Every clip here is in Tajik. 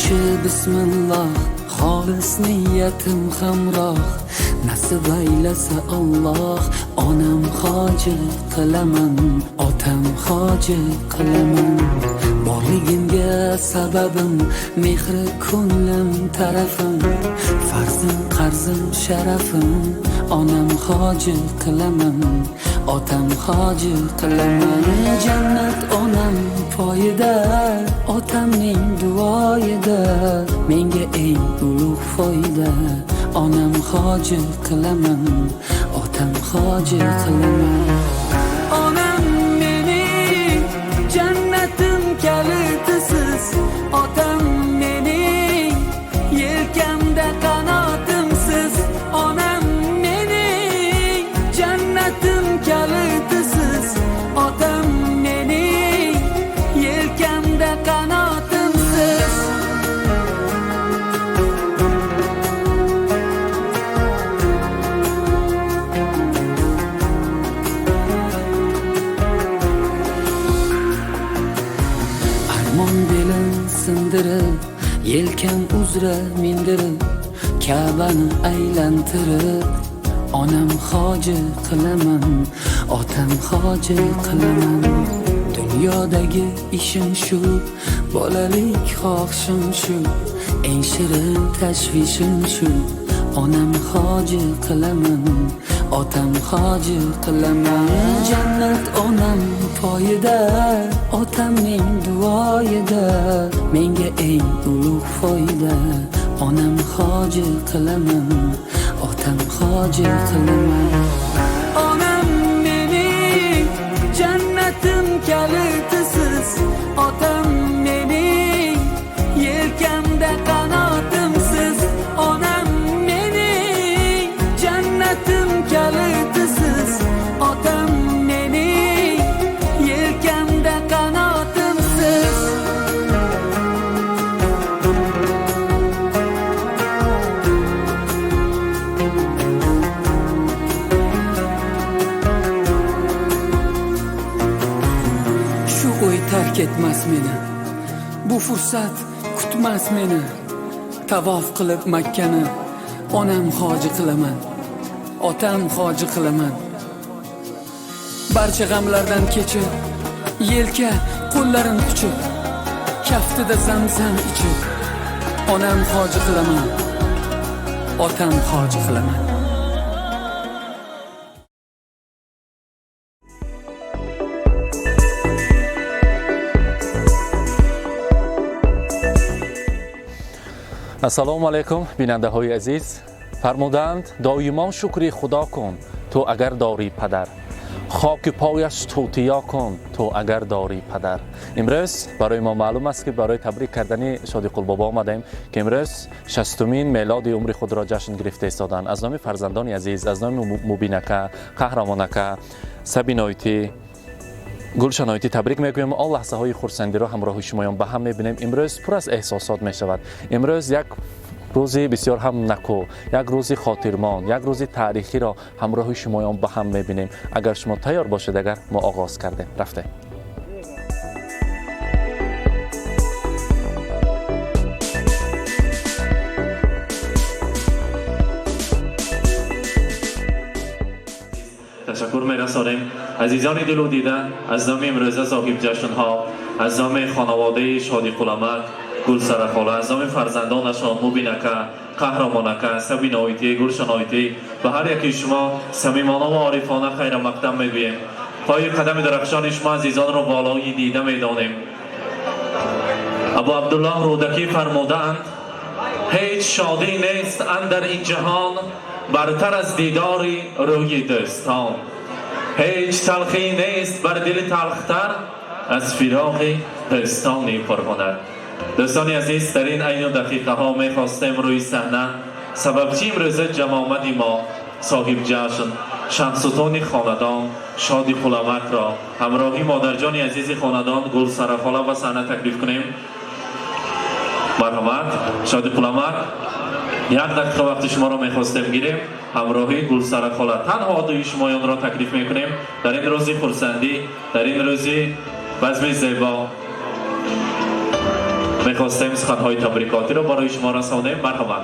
Boshi bismillah, xolis niyatim hamroh. Nasib aylasa Alloh, onam hoji qilaman, otam hoji qilaman. Borligimga sababim, mehri ko'nglim tarafim, farzim qarzim sharafim, onam hoji qilaman, otam hoji qilaman. Jannat onam poyida, otamning duoyida, menga eng ulug' foyda, onam hoji qilaman, otam hoji qilaman. Onam mening jannatim kalitisiz, otam mening yelkamda qanotimsiz. Onam mening jannatim kalitisiz, otam mening yelkamda qanotimsiz. Armon belim sindirib, yelkam uzra mindirib, Ka'bani aylantirib, onam hoji qilaman, otam hoji qilaman. Dunyodagi ishim shu, bolalik xohishim shu, eng shirin tashvishim shu, onam hoji qilaman, otam hoji qilaman. Jannat onam poyida, otamning duoyida, menga eng ulug' foyda, onam hoji qilaman, otam hoji qilaman. Onam mening jannatim kalitisiz, otam mening yelkamda qanotimsiz. Onam mening jannatim kalitisiz, otam mening yelkamda qanotimsiz. Shu o'y tark etmas meni, bu fursat kutmas meni. Tavof qilib Makkani, onam hoji qilaman, otam hoji qilaman. Barcha g'amlardan kechib, yelka qo'llarim quchib, kaftida zamzam ichib, onam hoji qilaman, otam hoji qilaman. Ассалому алайкум, бинандаҳои азиз. Фармуданд: доимо шукри Худо кун, ту агар дорӣ падар, хоки пояш тутиё кун, ту агар дорӣ падар. Имрӯз барои мо маълум аст, ки барои табрик кардани Шодиқулбобо омадаем, ки имрӯз 60-умин мелоди умри худро ҷашн гирифта истоданд. Аз номи фарзандони азиз, аз номи Мубинака, Қаҳрамонака, Сабинойтӣ, Гулшаноитӣ табрик мегӯем. Он лаҳзаҳои хурсандиро ҳамроҳи шумоён ба ҳам мебинем. Имрӯз пур аз эҳсосот мешавад. Имрӯз як рӯзи бисёр ҳам наку, як рӯзи хотирмон, як рӯзи таърихиро ҳамроҳи шумоён ба ҳам мебинем. Агар шумо тайёр бошед, агар мо оғоз кардем, рафтем. Ташаккур мерасонем, азизони дилу дида, аз номи имрӯза соҳибҷашнҳо, аз номи хонаводаи Шодиқуламак, Гулсарахола, аз номи фарзандонашон Мубинака, Қаҳрамонака, Сабиноитӣ, Гулшаноитӣ ба ҳар яки шумо самимона ва орифона хайрамақдам мегӯем. Пои қадами дарахшони шумо азизонро болои дида медонем. Абу Абдуллоҳ Рӯдакӣ фармудаанд: ҳеҷ шодӣ нест андар ин ҷаҳон бартар аз дидори рӯи дӯстон, ҳеҷ талхӣ нест бар дили талхтар аз фироқи дӯстони пурҳунар. Дӯстони азиз, дар ин айну дақиқаҳо мехостем рӯи саҳна сабабчи имрӯза ҷамъомади мо, соҳибҷашн, шаҳсутони хонадон Шоди Хуламакро ҳамроҳи модарҷони азизи хонадон Гулсарахола ба саҳна таклиф кунем. Марҳамат, Шоди Хуламак, як дақиқа вақти шуморо мехостем гирем. Ҳамроҳи Гулсарахола танҳо дуи шумоёнро таклиф мекунем дар ин рӯзи хурсандӣ, дар ин рӯзи базми зебо. Мехостем суханҳои табрикотиро барои шумо расонем. Марҳамат.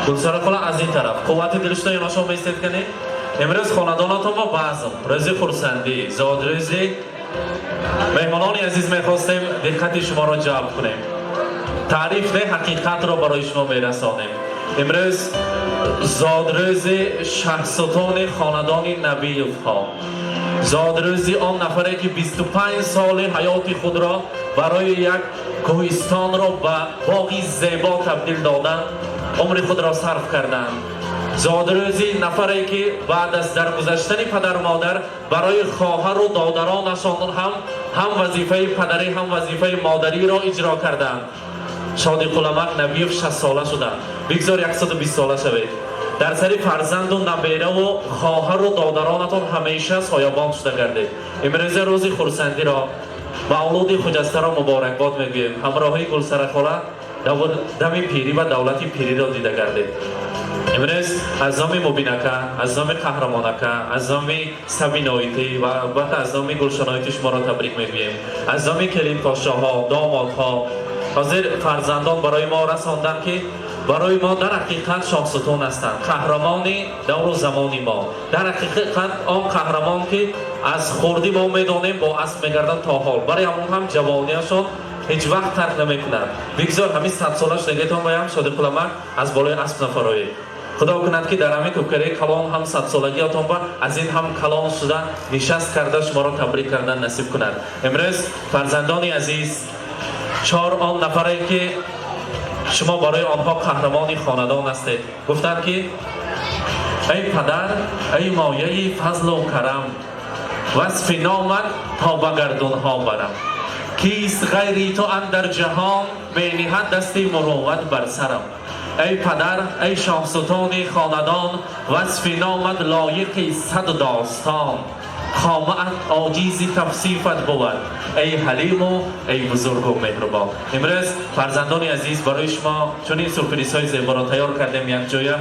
Гулсара хола, аз ин тараф қуввати дилшуда ёнашон меистед кани. Имрӯз хонадонатон ба базм, рӯзи хурсандӣ, зодрӯзи меҳмонони азиз, мехостем диққати шуморо ҷалб кунем. Таъриф не, ҳақиқатро барои шумо мерасонем. Имрӯз зодрӯзи шаҳсутони хонадони Набиевҳо, зодрӯзи он нафаре, ки 25 соли ҳаёти худро барои як кӯҳистонро ба боғи зебо табдил додан умри худро сарф карданд, зодрӯзи нафаре, ки баъд аз даргузаштани падару модар барои хоҳару додаронашон ҳам вазифаи падарӣ, ҳам вазифаи модариро иҷро карданд. Шодиқуламак Набиев 60 сола шуданд. Бигзор 120 сола шавед. Дар сари фарзанду набераву хоҳару додаронатон ҳамеша соябон шуда гардед. Имрӯза рӯзи хурсандиро, мавлуди хуҷастаро муборакбод мегӯем. Ҳамроҳии Гулсарахола дами пирӣ ва давлати пириро дида гардед. Имрӯз аз номи Мубинака, аз номи Қаҳрамонака, аз номи Сабиноитӣ ва албатта аз номи Гулшаноитӣ шуморо табрик мегӯем. Аз номи келинпошоҳо, домодҳо. Ҳозир фарзандон барои мо расонданд, ки барои мо дар ҳақиқат шоҳсутун ҳастанд, қаҳрамони давру замони мо, дар ҳақиқат он қаҳрамон, ки аз хурдӣ мо медонем, бо асп мегарданд, то ҳол барои ҳамон ҳам ҷавониашон ҳеҷ вақт тарк намекунад. Бигзор ҳамин 100 сола шудагитон баям, Шодиқуламак, аз болои асп нафароед. Худо кунад, ки дар ҳамин кӯпкараи калон ҳам 100 солагиятон ба аз ин ҳам калон шуда нишаст карда шуморо табрик кардан насиб кунад. Имрӯз, фарзандони азиз, чор он нафаре, ки шумо барои онҳо қаҳрамони хонадон ҳастед, гуфтанд, ки эй падар, эй мояи фазлу карам, васфи номат то ба гардунҳо барам. Кист ғайри ту андар ҷаҳон, мениҳад дасти мурувват бар сарам? Эй падар, эй шоҳсутони хонадон, васфи номат лоиқи сад достон. Хомаат оҷизи тавсифат бувад, эй ҳалиму эй бузургу меҳрубон. Имрӯз, фарзандони азиз, барои шумо чунин сюрпризҳои зеборо тайёр кардем, якҷоя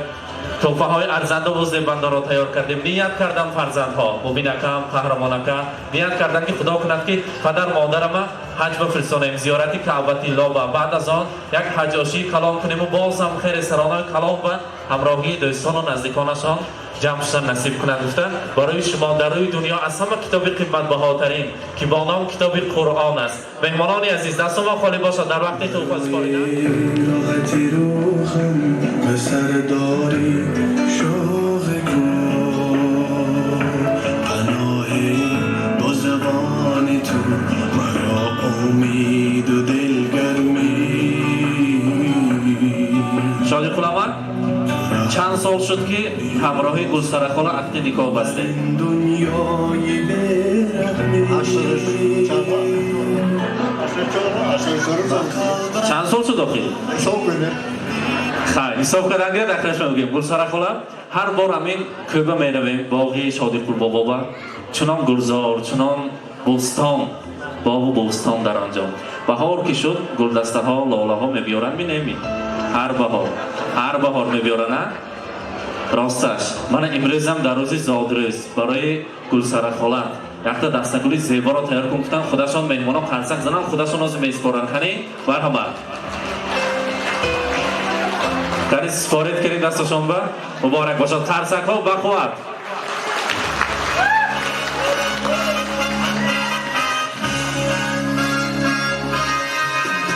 тӯҳфаҳои арзандаву зебандаро тайёр кардем. Ният кардам, фарзандҳо, Мубинакам, Қаҳрамонака, ният кардам, ки Худо кунад, ки падар модарама ҳаҷ бифирстонем, зиёрати Каъбатилло, ба баъд аз он як ҳаҷошии калон кунему бозам хеле саронаи калон ба ҳамроҳии дӯстону наздиконашон ҷамъ шудан насиб кунад гуфта, барои шумо дар рӯи дунё аз ҳама китоби қиматбаҳотарин, ки бо ном китоби Қуръон аст. Меҳмонони азиз, дастумо холӣ бошад дар вақти тӯҳфа супоридан. راحتی روحم به سرداری شوق کن، پناه با زبان تو مرا امید و دلگرمی. Шодиқулавар, чанд сол шуд, ки ҳамроҳи Гулсарахола ақди никоҳ бастед? دنیای برحمی. Чанд сол шуд охир? Хай, ҳисоб кардан гирад, ахираш мегӯем. Гулсарахола, ҳар бор ҳамин кӯба меравем, боғи Шодиқулбобоба, чунон гулзор, чунон бӯстон, боғу бӯстон. Дар он ҷо баҳор ки шуд, гулдастаҳо, лолаҳо мебиёранд, минеми? Ҳар баҳор, ҳар баҳор мебиёранд, а? Росташ, мана имрӯзам дар рӯзи зодрӯз барои Гулсарахола якта дастагули зеборо тайёр кун гуфтан. Худашон меҳмонон қарсак зананд, худашон озу месупоранд. Қани, марҳамат, қани, супоред кунед дасташон ба. Муборак бошад, қарсакҳо ба қувват.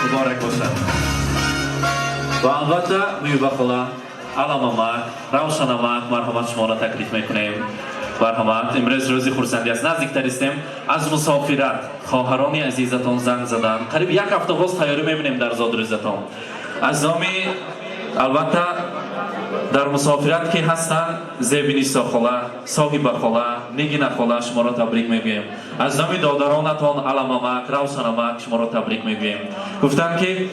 Муборак бошад. Ва албатта Муҳиба хола, Аламамак, Равшанамак, марҳамат, шуморо таклиф мекунем. Марҳамат, имрӯз рӯзи хурсандӣ аст, наздиктаристем. Аз мусофират хоҳарони азизатон занг заданд, қариб як ҳафта боз тайёрӣ мебинем дар зодрӯзатон. Аз номи, албатта, дар мусофират ки ҳастанд, Зебинисо хола, Соҳиба хола, Нигина хола, шуморо табрик мегӯем. Аз номи додаронатон Аламамак, Равшанамак шуморо табрик мегӯем. Гуфтанд, ки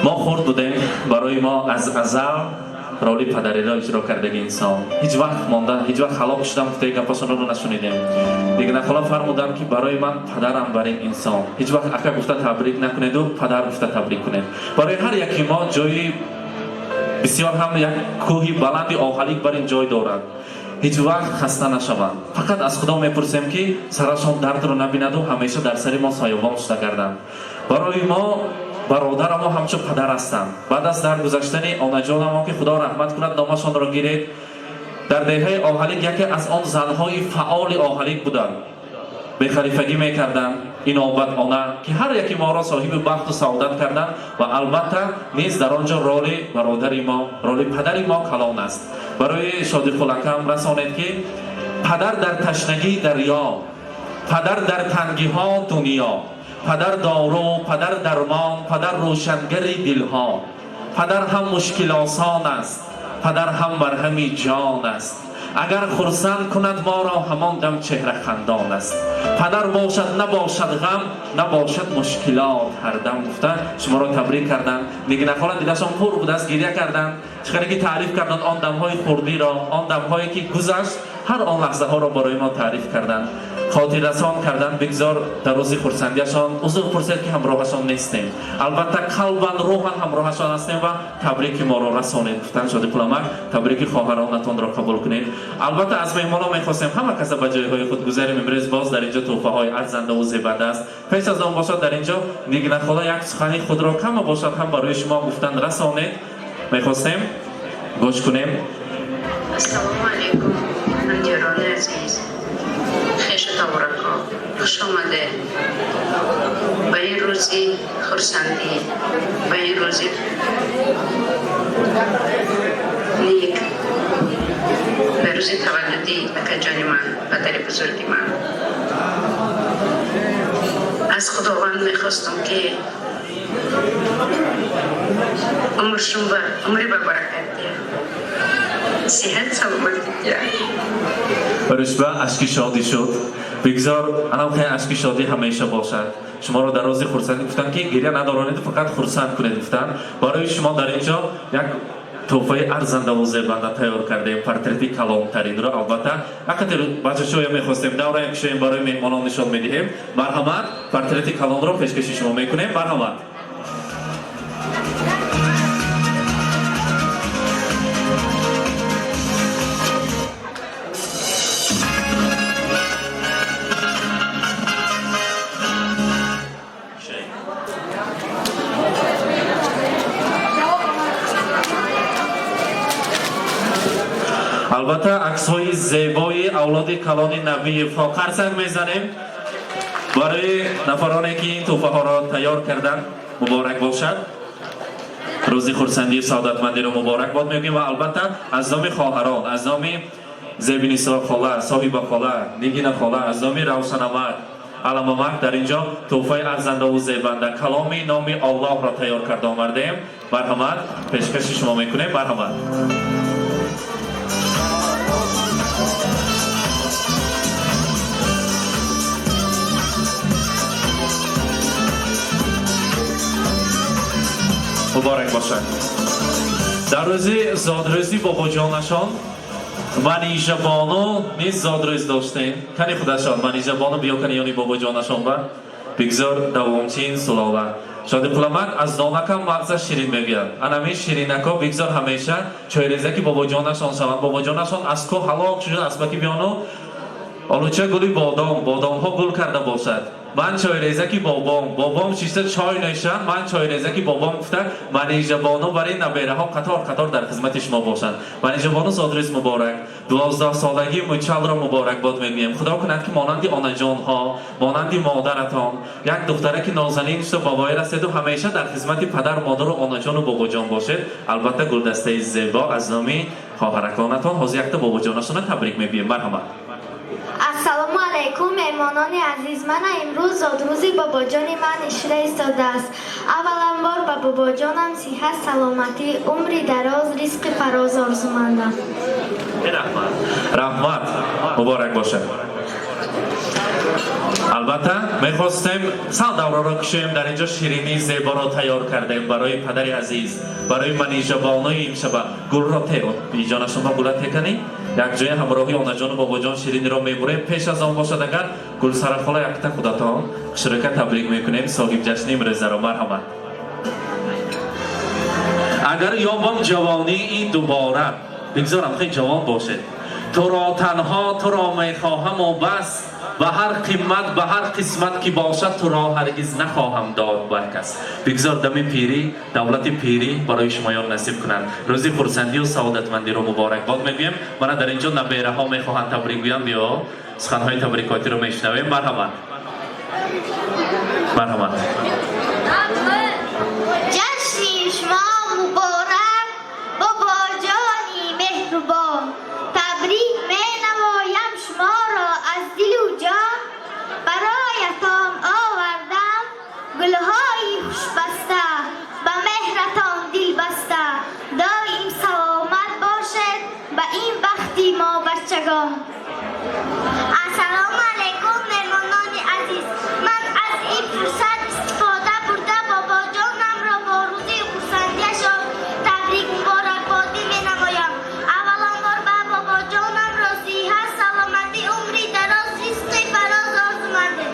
мо хурд будем, барои мо аз азал роли падариро иҷро кардаги инсон, ҳеҷ вақт монда, ҳеҷ вақт ҳалок шудам гуфтаи гапашонро нашунидем. Нигина хола фармуданд, ки барои ман падарам бар ин инсон, ҳеҷ вақт ака гуфта табрик накунеду падар гуфта табрик кунед. Барои ҳар яки мо ҷои Бисёр ҳам як кӯҳи баланди Оҳалик бар ин ҷой дорад. Ҳеҷ вақт хаста нашаванд. Фақат аз Худо мепурсем, ки сарашон дардро набинаду ҳамеша дар сари мо соябон шуда гарданд. Барои мо бародарамо ҳамчун падар ҳастанд. Баъд аз даргузаштани онаҷонамо, ки Худо раҳмат кунад, номашонро гиред, дар деҳаи Оҳалик яке аз он занҳои фаъоли Оҳалик буданд, бехалифагӣ мекарданд, инобат она, ки ҳар яки моро соҳиби бахту саодат карданд. Ва албатта низ дар он ҷо роли бародари мо, роли падари мо калон аст. Барои Шодиқулакам расонед, ки падар дар ташнагии дарё, падар дар тангиҳо дунё, падар дору, падар дармон, падар рӯшангари дилҳо, падар ҳам мушкилосон аст, падар ҳам марҳами ҷон аст. Агар хурсанд кунад моро, ҳамон дам чеҳра хандон аст. Падар бошад, набошад ғам, набошад мушкилот ҳардам, гуфта шуморо табрик карданд. Нигинахола дилашон пур будааст, гиря карданд. Чӣ қадар ки таъриф карданд он дамҳои хурдиро, он дамҳое ки гузашт, ҳар он лаҳзаҳоро барои мо таъриф карданд, хотиррасон карданд. Бигзор дар рӯзи хурсандиашон узр пурсед, ки ҳамроҳашон нестем. Албатта, қалбан, рӯҳан ҳамроҳашон ҳастем ва табрики моро расонед, гуфтанд. Шодиқуламак, табрики хоҳаронатонро қабул кунед. Албатта, аз меҳмонон мехостем, ҳама каса ба ҷойҳои худ гузарем. Имрӯз боз дар инҷо тӯҳфаҳои арзандаву зебанда аст. Пеш аз он бошад, дар инҷо Нигинахола як сухани худро кама бошад ҳам барои шумо гуфтан расонед, мехостем гӯш кунем. Ассалому алайкум, ҳамдиёрони азиз, хешу таборако, хуш омадед ба ин рӯзи хурсандӣ, ба ин рӯзи нек, ба рӯзи таваллуди акаҷони ман, падари бузурги ман. Аз Худованд мехостам, ки умршун ба умри ба баракат диҳад, сиҳат саломатӣ диҳад. Рушба ашки шодӣ шуд. Бигзор анам хе ашки шодӣ ҳамеша бошад. Шуморо дар рӯзи хурсандӣ гуфтанд, ки гиря надоронед, фақат хурсанд кунед, гуфтанд. Барои шумо дар инҷо як тӯҳфаи арзандаву зебанда тайёр кардем, портрети калонтаринро. Албатта, ҳаққати бачачоя мехостем давра кушоем, барои меҳмонон нишон медиҳем. Марҳамат, портрети калонро пешкаши шумо мекунем. Марҳамат. Албатта, аксҳои зебои авлоди калони Набиевҳо. Қарсак мезанем барои нафароне, ки ин тӯҳфаҳоро тайёр карданд. Муборак бошад, рӯзи хурсандию саодатмандиро муборакбод мегӯем. Ва албатта, аз номи хоҳарон, аз номи Зебинисо хола, Соҳиба хола, Нигина хола, аз номи Равшанамак, Аламамак дар инҷо тӯҳфаи арзандаву зебанда, каломи номи Аллоҳро тайёр карда омардем. Марҳамат, пешкаши шумо мекунем. Марҳамат. Муборак бошад. Дар рӯзи зодрӯзи бобоҷонашон Манижабону низ зодрӯз доштем. Кани худашон Манижабону биё, кани ёни бобоҷонашон ба. Бигзор давомчин сулола. Шодиқуламак аз донакам мағза ширин мегӯяд. Анамин ширинако бигзор ҳамеша чойрезаки бобоҷонашон шаванд. Бобоҷонашон аз кӯҳ ҳалок шуд, асбаки биёну олуча гули бодом, бодомҳо гул карда бошад. Ман чойрезаки бобом, бобом шишта чой нӯшам, ман чойрезаки бобом, гуфта Манижабону бар ин набераҳо қатор қатор дар хизмати шумо бошанд. Манижабону, зодрӯз муборак, 12-солагии мучалро муборакбод мегӯем. Худо кунад, ки монанди онаҷонҳо, монанди модаратон як духтараки нозанин шуда ба воя раседу ҳамеша дар хизмати падар, модару онаҷону бобоҷон бошед. Албатта, гулдастаи зебо аз номи хоҳараконатон. Ҳозир якта бобоҷонашона табрик мегӯем. Марҳамат. Ассалому алайкум, меҳмонони азиз. Мана имрӯз зодрӯзи бобоҷони ман шуда истодааст. Авваланбор ба бобоҷонам сиҳат, саломатӣ, умри дароз, ризқи фароз орзумандам. Раҳмат, раҳмат, муборак бошад. Албатта, мехостем сал давраро кушоем. Дар инҷо ширинии зеборо тайёр кардем барои падари азиз, барои Манижабонои имшаба. Гулро те иҷонашон гула теканӣ, якҷоя ҳамроҳи онаҷону бобоҷон шириниро мебурем. Пеш аз он бошад, агар Гулсарахола якта худатон хушрӯка табрик мекунем соҳибҷашни имрӯзаро. Марҳамат. Агар ёбам ҷавонии дубора, бигзорам хеле ҷавон бошед. Туро танҳо туро мехоҳаму бас, ба ҳар қимат, ба ҳар қисмат ки бошад, туро ҳаргиз нахоҳам дод бар кас. Бигзор дами пирӣ, давлати пирӣ барои шумоён насиб кунад. Рӯзи хурсандию саодатмандиро муборакбод мегӯем. Мана дар инҷо набераҳо мехоҳанд табрик гӯянд. Биё, суханҳои табрикотиро мешунавем. Марҳамат, марҳамат. Ҷашни шумо муборак, бобоҷони меҳрубон. Табрик менамоям шуморо аз дилу ҷон. Бароятон овардам гулҳои хушбаста, ба меҳратон дилбаста. Доим саломат бошед ба ин бахти мо бачагон. Ассалому алайкум, меҳмонони азиз. Ман аз ин фурсат истифода бурда, бобоҷонамро бо рӯзи хурсандиашон табрик муборакбодӣ менамоям. Авваланбор ба бобоҷонамро сиҳат, саломатӣ, умри дароз, ризқи фароз орзумандем.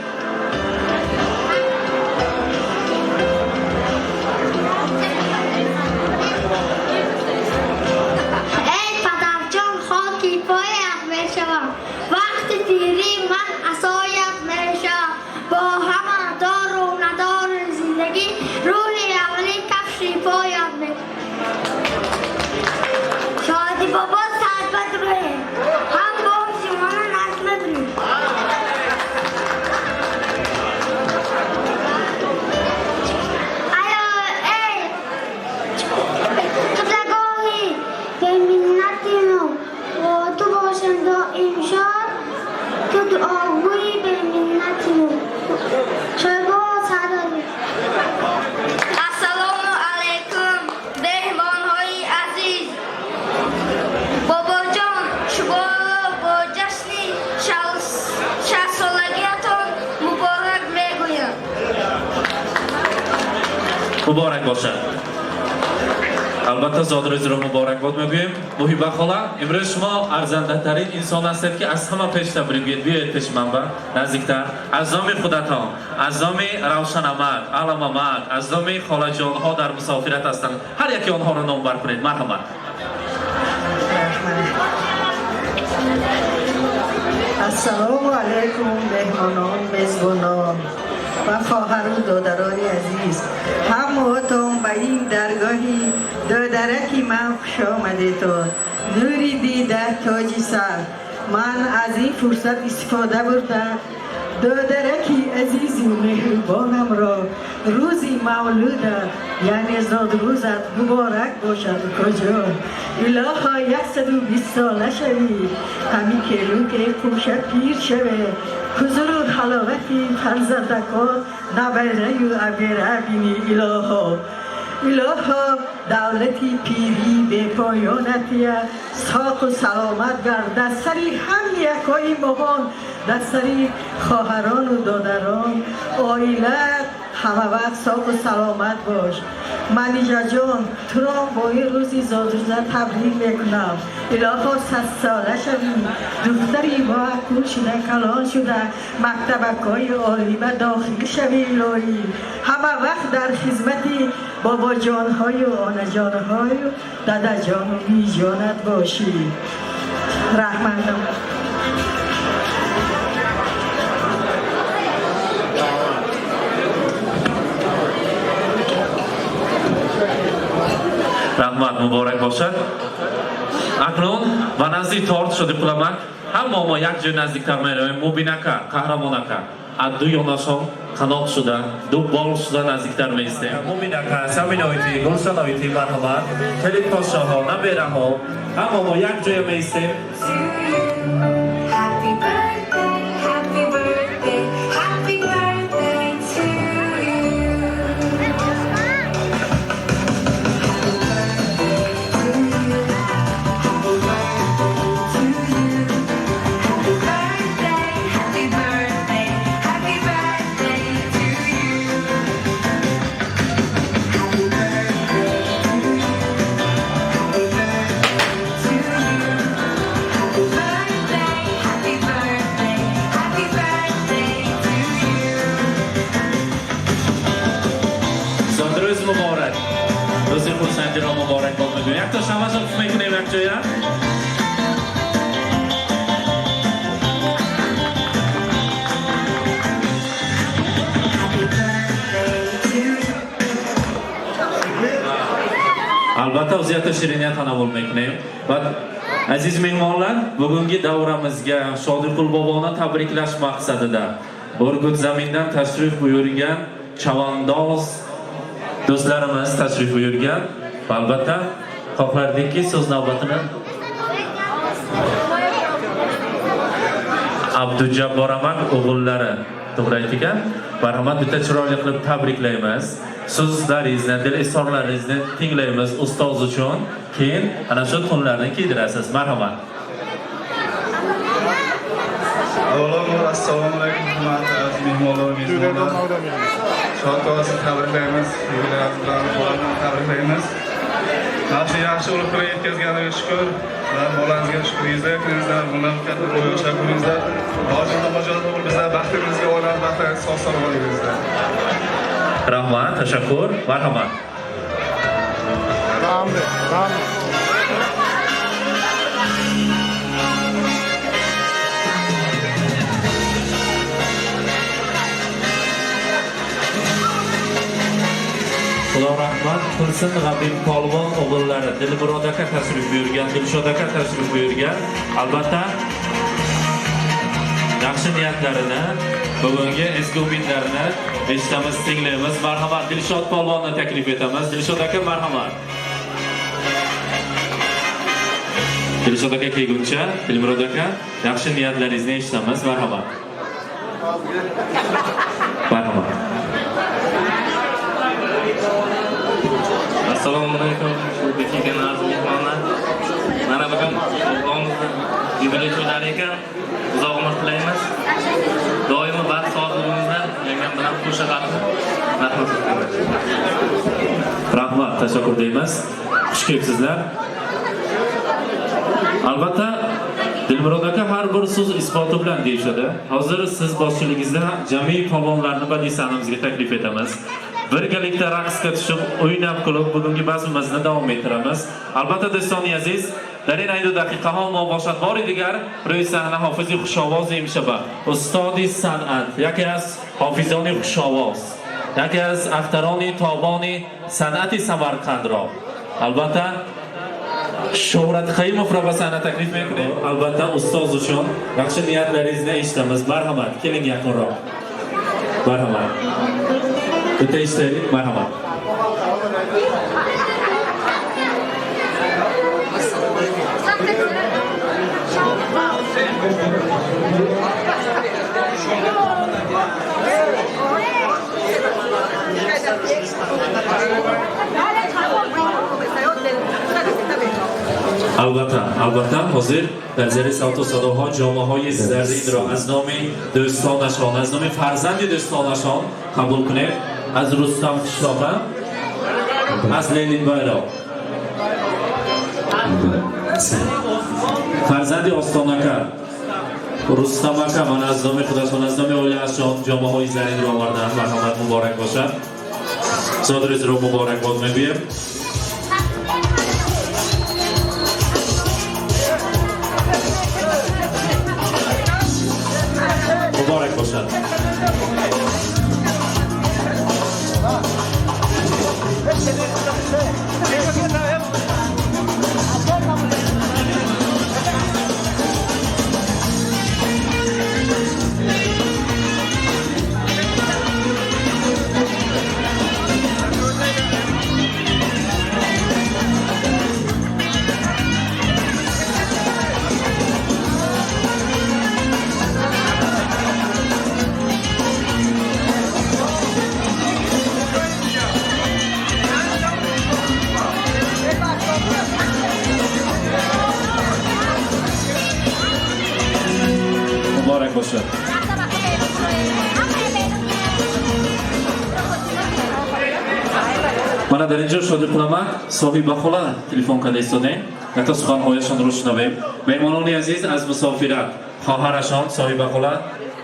Эй падарҷон, хоки поят мешавам. Вақти пирӣ ман асоят мешавам. Бо ҳама дору надори зиндагӣ рӯҳи аввалин кафши поят ме. Шоди бобо садбад рӯҳе, ҳам бо шумона назм мебинем. Аё эй қиблагоҳи беминнати мо, бо ту бошам доим шод, ту дуогӯи беминнати мо. Шоибо садоди. Ассалому алайкум, меҳмонҳои азиз. Бобоҷон, шуморо бо ҷашни 60-солагиатон муборак мегӯям. Муборак бошад. Албатта, зодрӯзро муборакбод мегӯем. Муҳиба хола, имрӯз шумо арзандатарин инсон ҳастед, ки аз ҳама пеш табрик гӯед. Биёед пеши ман ба наздиктар. Аз номи худатон, аз номи Равшанамад, Аламамад, аз номи холаҷонҳо дар мусофират ҳастанд, ҳар яке онҳоро номбар кунед. Марҳамат. Ассалому алайкум, меҳмонон, мезбонон ва хоҳару додарони азиз. Ҳамаатон ба ин даргоҳи додараки ман хуш омадетон. Нури дида, тоҷи сар. Ман аз ин фурсат истифода бурда, додараки азизу меҳрубонамро рӯзи мавлуда, яъне зодрӯзат муборак бошад, укоҷон. Илоҳо, 120 сола шавӣ, ҳамин келуке қӯша пир шаве, ҳузуру ҳаловати фарзандакон, набараю абера бинӣ. Илоҳо, илоҳо, давлати пирӣ бепоёнатия, соқу саломат гард. Дар сари ҳам якои моҳон, дар сари хоҳарону додарон, оила ҳама вақт соқу саломат бош. Манижаҷон, туро бо ин рӯзи зодрӯза табрик мекунам. Илоҳо, 100-сола шавӣ, духтари боақл шуда, калон шуда, мактабакҳои олӣ ба дохил шавӣ. Илоҳӣ, ҳама вақт дар хизмати бобоҷонҳою онаҷонҳою дадаҷону биҷонат бошӣ. Раҳмат. Раҳмат, муборак бошад. Акнун ба назди торт шуди қуламак ҳама мо як ҷой наздиктар меравем. Мубинака, Қаҳрамонака, аз ду ёнашон қанот шуда, ду бол шуда наздиктар меистем. Мубинака, Саминоити, Гулшаноити, марҳамат. Келинпошоҳо, набераҳо, ҳама мо як ҷоя меистем. Happy birthday, happy birthday, happy birthday to you. Happy birthday to you. Happy birthday to you. Happy birthday, happy birthday, happy birthday to you. Happy birthday to you. Happy birthday to you. Happy birthday, happy birthday. Якҷоя. Happy birthday to you. Albatta, vaziyatda shiriniyat tanovul мекунем. Ва, aziz mehmonlar, bugungi davramizga Shodiqul boboni tabriklash maqsadida Urgut zamindan tashrif buyurgan chavandoz do'stlarimiz tashrif buyurgan. Va albatta, xohlardikki, so'z navbatini Abdujabbor amak o'g'illari, to'g'ri aytdik, a? Marhamat, bitta chiroyli qilib tabriklaymiz. So'zlaringizni, dil izhorlaringizni tinglaymiz ustoz uchun. Keyin ana shu to'nlarni kiydirasiz. Marhamat. Avvalambor, assalomu alaykum, hurmatli aziz mehmonlar va mezbonlar. Shod tog'asini tabriklaymiz, yubilyarimiz bilan bolani tabriklaymiz. Mana shu yaxshi ulug' kunga yetkazganiga shukur va bolangizga shukur yuzlar, bundan katta to'y yoshlar ko'ringizlar. Hojim o'g'il bizlar baxtimizga, oilamiz baxtiga sog' salomat bo'lingizlar. Rahmat, tashakkur. Marhamat. Xudo rahmat qilsin, G'abib polvon o'g'illari Dilmurod aka tashrif buyurgan, Dilshod aka tashrif buyurgan. Albatta, yaxshi niyatlarini, bugungi ezgu umidlarini eshitamiz, tinglaymiz. Marhamat, Dilshod polvonni taklif etamiz. Dilshod aka, marhamat. Dilshod aka kelguncha, Dilmurod aka, yaxshi niyatlaringizni eshitamiz. Marhamat. Marhamat. Assalomu alaykum, bu kelgan aziz mehmonlar. Mana bugun o'g'limizni yubiley to'ylari ekan. Uzoq umr tilaymiz. Doimo baxt sog'lig'ingizda yangam bilan qo'sha qalbi. Rahmat. Rahmat, tashakkur deymiz. Xush kelibsizlar. Albatta, Dilmurod aka har bir so'z isboti bilan deyishadi. Hozir siz boshchiligingizda jami polvonlarni badiiy sahnamizga taklif etamiz. Birgalikda raqsga tushib, o'ynab kulib, bugungi bazmimizni davom ettiramiz. Albatta, do'stoni aziz, дар ин айду дақиқаҳо мо бошад бори дигар рӯи саҳна ҳофизи хушовози имшаба, устоди санъат, яке аз ҳофизони хушовоз, яке аз ахтарони тобони санъати Самарқандро, албатта, Shuhrat Qayumovро ба саҳна taklif мекунем. Albatta, ustoz uchun yaxshi niyatlaringizni eshitamiz. Marhamat, keling yaqinroq. Marhamat. Bitta eshitaylik, marhamat. Албатта, албатта, ҳозир дар зери савту садоҳо ҷомаҳои зарринро аз номи дӯстонашон, аз номи фарзанди дӯстонашон қабул кунед. Аз Рустам Қишлоқа, аз Ленин Байроқ, фарзанди Остонака Рустам ака, ман аз номи худашон, аз номи оилаашон ҷомаҳои зарринро оварданд. Марҳамат, муборак бошад. Зодрӯзро муборакбод мегӯем. Муборак бошад. Муборак бошад. Мана дар инҷо Шодиқулама соҳибахола телефон карда истодаем, якта суханҳояшонро шунавем. Меҳмонони азиз, аз мусофират хоҳарашон соҳибахола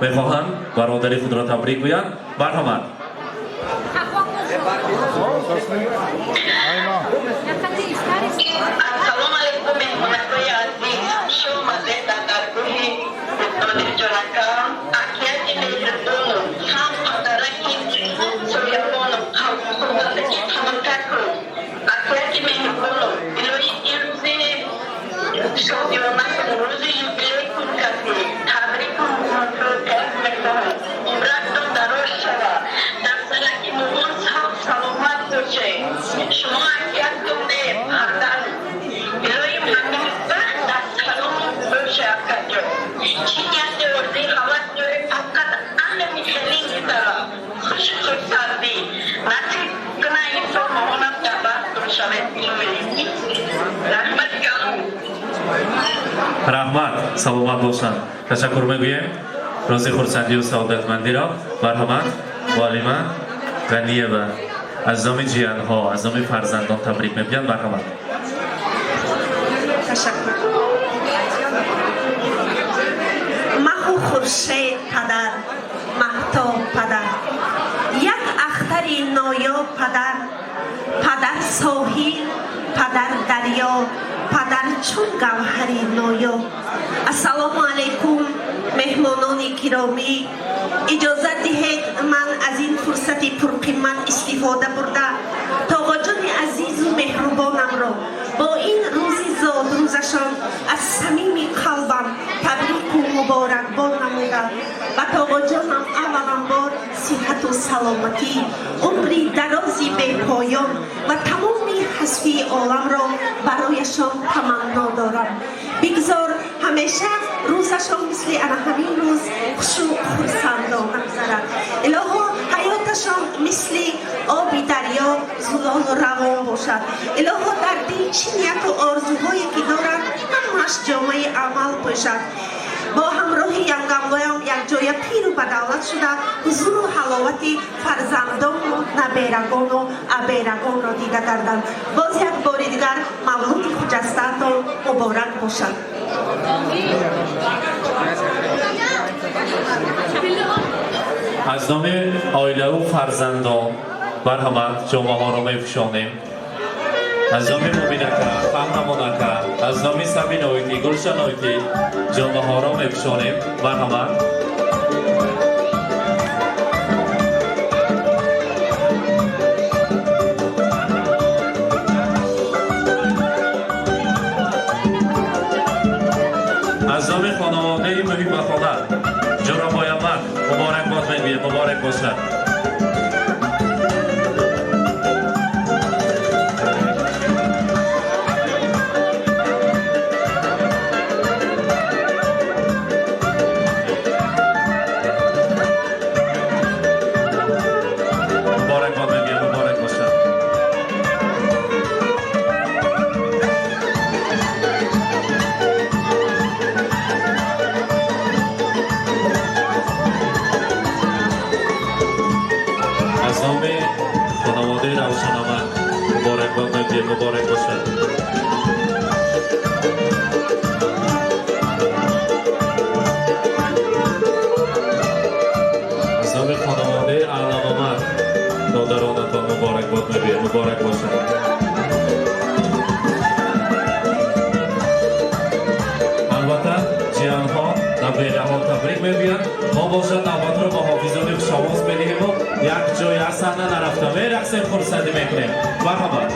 мехоҳанд бародари худро табрик гӯянд. Марҳамат. Ассалому алайкум. Шодиёнатон, рӯзи юбилейтон каси табрику муваффақият мехоҳам. Умратон дароз шавад, дар сараки муҳон саҳат саломат бошед. Шумо акияттон не фарзанд, илоҳим ҳамин вақт дар салом боша. Акаҷон, чӣ нияти орзуи ҳавас доред, фақат анами хелин гузара, хуш хурсандӣ насиб куна. Инсон моҳонам дар бахт шавед. Илоҳим, раҳмат калом. Раҳмат, саломат бошанд. Ташаккур мегӯем. Рӯзи хурсандию саодатмандиро марҳамат, муаллима Ғаниева аз номи ҷиянҳо, аз номи фарзандон табрик мегӯянд. Марҳамат. Ташаккур. Маҳу хуршед падар, маҳтоб падар, як ахтари ноёб падар, падар соҳил, падар дарё, падар чун гавҳари ноёб. Ассалому алайкум, меҳмонони киромӣ. Иҷозат диҳед, ман аз ин фурсати пурқимат истифода бурда, тоғоҷони азизу меҳрубонамро бо ин рӯзи зодрӯзашон аз самими қалбам табрику муборакбод намуда, ба тоғоҷонам авваланбор сиҳату саломатӣ, умри дарози бепоён ва тамоми ҳастии оламро барояшон таманно дорам. Бигзор ҳамеша рӯзашон мисли ана ҳамин рӯз хушу хурсандона гузарад. Илоҳо, ҳаёташон мисли оби дарё зулолу равон бошад. Илоҳо, дар дил чӣ нияту орзуҳое ки доранд, ҳамааш ҷомаи амал пӯшад. Бо ҳамроҳи янгамлоям якҷоя пиру бадавлат шуда, ҳузуру ҳаловати фарзандону наберагону аберагонро дида гарданд. Боз як бори дигар мавлуди хуҷастаатон муборак бошад. Аз номи оилаву фарзандон марҳамат, ҷомаҳоро мепӯшонем. Аз номи Мубинака, Қаҳрамонака, аз номи Сабиноити, Гулшаноити ҷомаҳоро мепӯшонем. Марҳамат. Аз номи хонаводаи Муҳибахона Ҷӯрабоямад муборакбод мегӯем. Муборак бошад. Муборакбод мегӯем, муборак бошад. Аз номи хонаводаи Равшаномад муборакбод мегӯем. Муборак бошад. Аз номи хонаводаи Аъломомад додаронатон муборакбод мегӯем. Муборак бошад. Албатта, ҷиянҳо, набераҳо табрик мегӯянд. Мо бошад, навбатро ба ҳофизони хушовоз медиҳему як ҷой аз саҳна нарафта мерақсем, хурсандӣ мекунем. Марҳамат.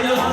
Thank you.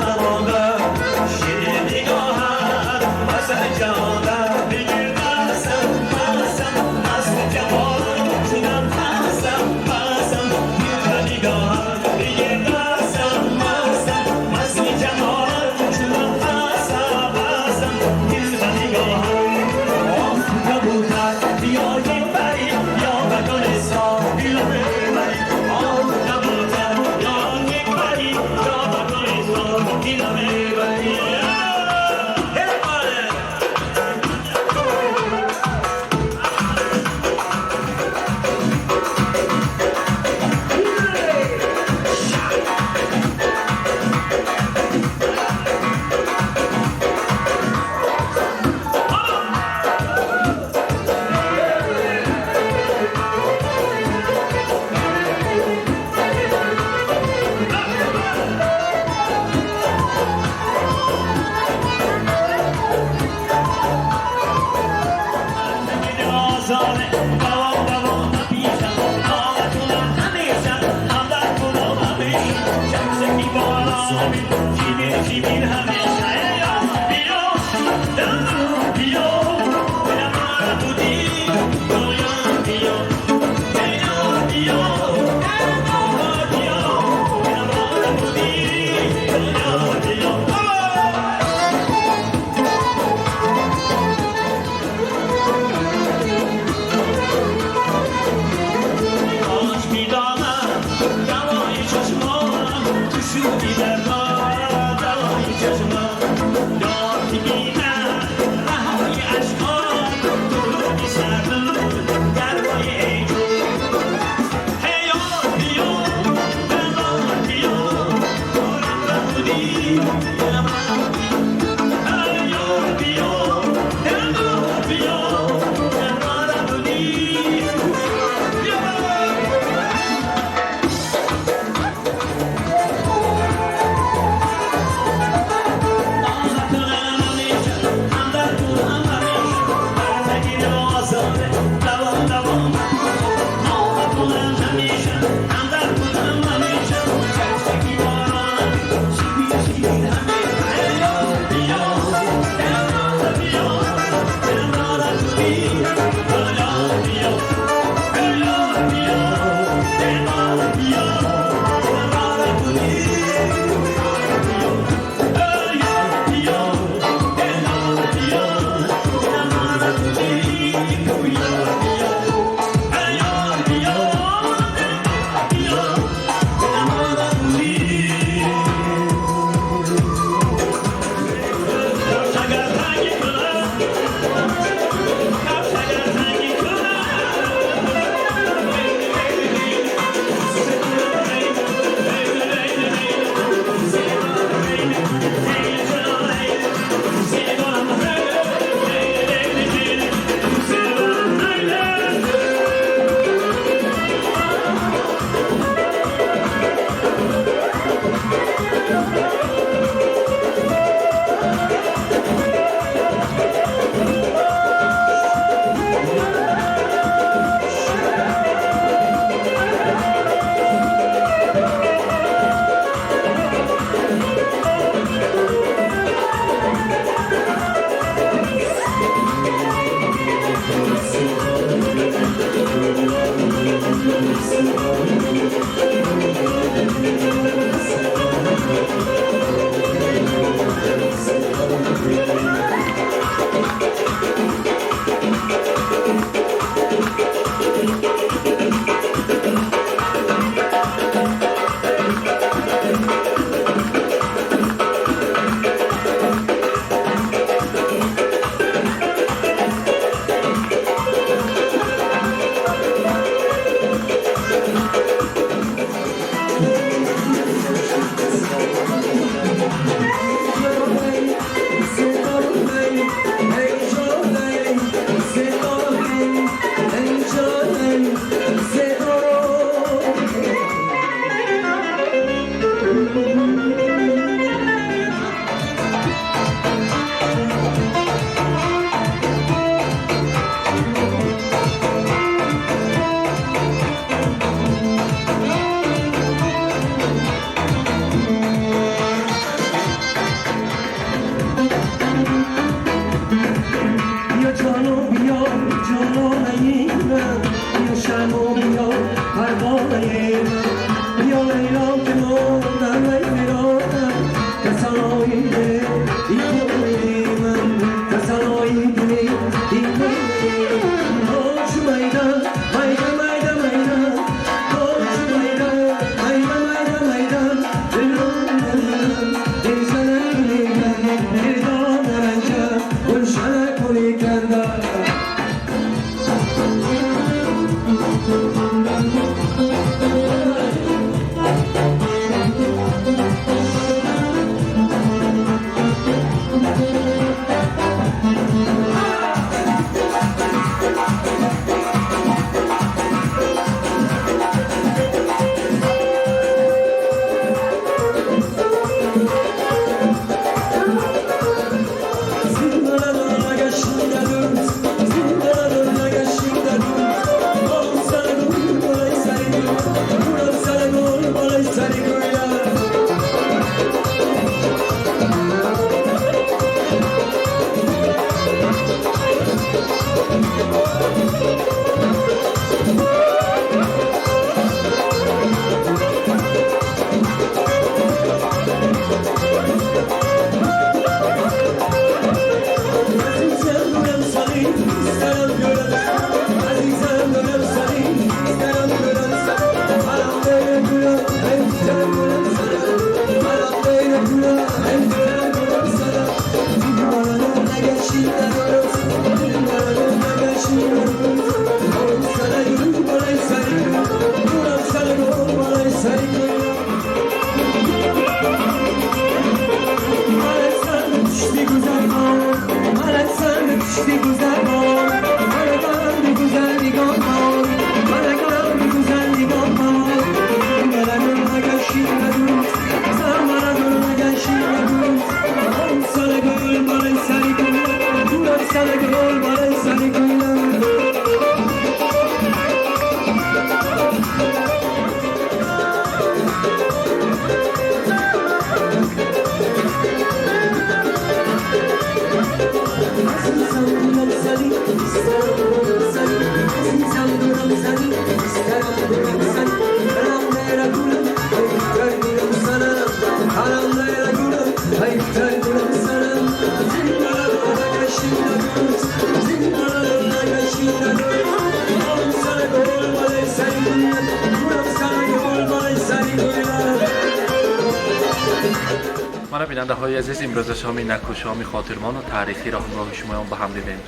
Мана, бинандаҳои азиз, имрӯза шоми наку, шоми хотирмону таърихиро ҳамроҳи шумоён ба ҳам дидем.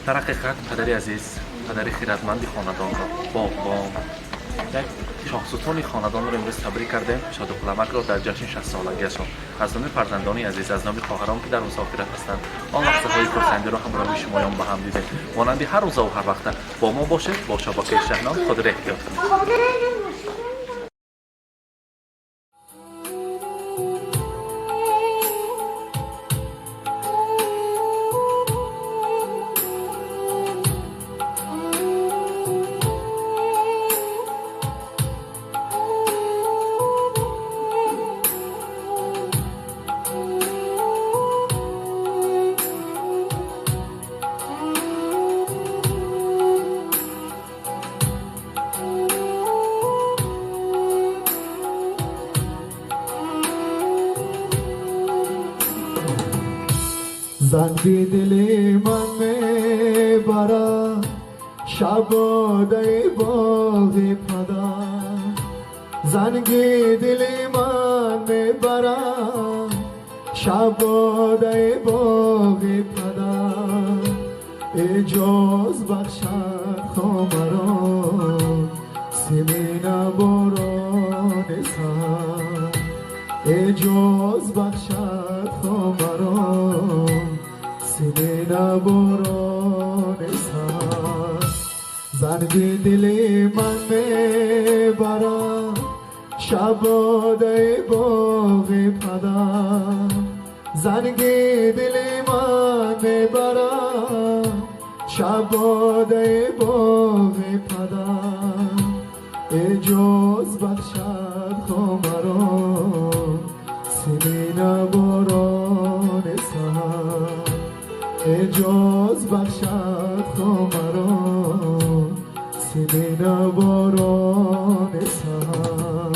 Дар ҳақиқат, падари азиз, падари хиратманди хонадонро, боғбон, як шоҳсутони хонадонро имрӯз табрик кардем, Шодиқуламакро дар ҷашни шастсолагиашон. Аз номи фарзандони азиз, аз номи хоҳарон, ки дар мусофират ҳастанд, он лаҳзаҳои хурсандиро ҳамроҳи шумоён ба ҳам дидем. Монанди ҳар рӯзаву ҳар вақта бо мо бошед, бо шабакаи Шаҳнон. Худро эҳтиёт кунед. Занги дили ман мебарад шабодаи боғи падар. Занги дили ман мебарад шабодаи боғи падар. Эҷоз бахшад хомаро симина борони сар. Эҷоз бахшад хомаро симина борони сар. Занги дили ман мебарад шабодаи боғи падар. Занги дили ман мебарад шабодаи боғи падар. Эҷоз бахшад хомаро симина борони сар. Эҷоз бахшад хомаро симина борони сар.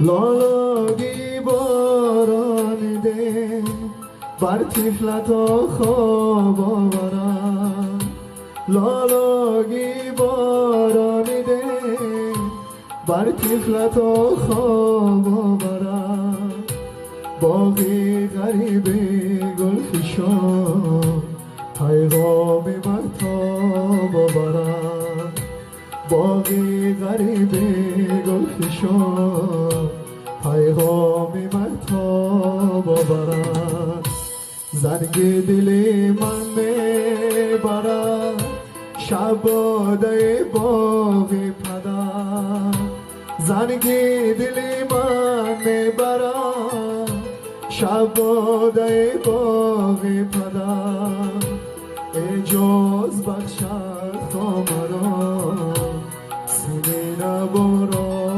Лолаги борониде бар тифлато хоб оварад. Лолаги борониде бар тифлато хоб оварад. Боғи ғариби гулфишон пайғоми маҳтоб оварад. Боғи ғариби гулфишон пайғоми маҳтоб оварад. Занги дили ман мебарад шабодаи боғи падар. Занги дили ман мебарад шабодаи боғи падар. Эҷоз бахшад хомаро симина борони.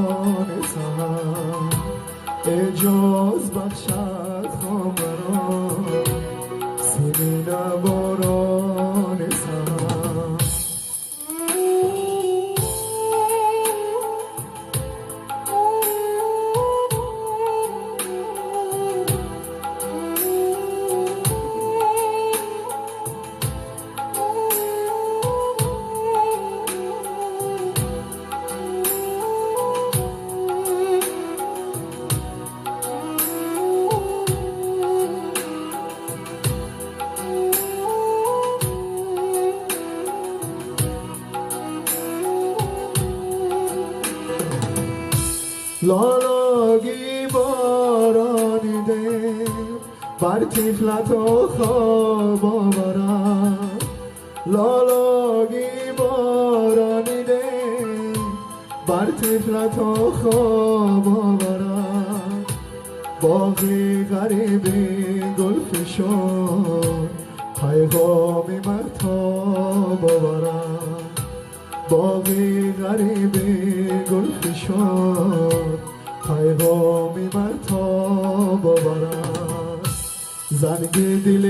لالاگی بارانیده بر تفلت و خواب آورد. لالاگی بارانیده بر تفلت و خواب آورد. باغی غریبی گل فشان پیغامی مهتاب آورد. باغی غریبی گل فشان پیغامی مهتاب آورد. زنگ دل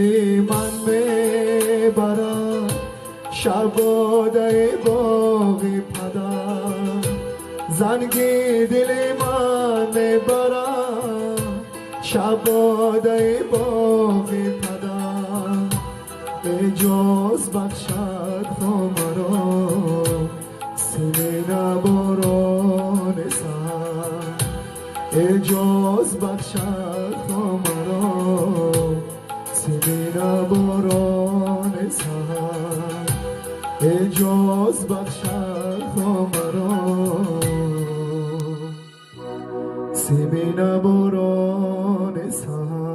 من میبرد شباده باغی پدر. زنگ دل من میبرد شباده باغی پدر. اجاز بخشد مرا سینه باران سر. اجاز بخشد مرا سینه باران سر. اجاز بخشد مرا سیمین باران سر.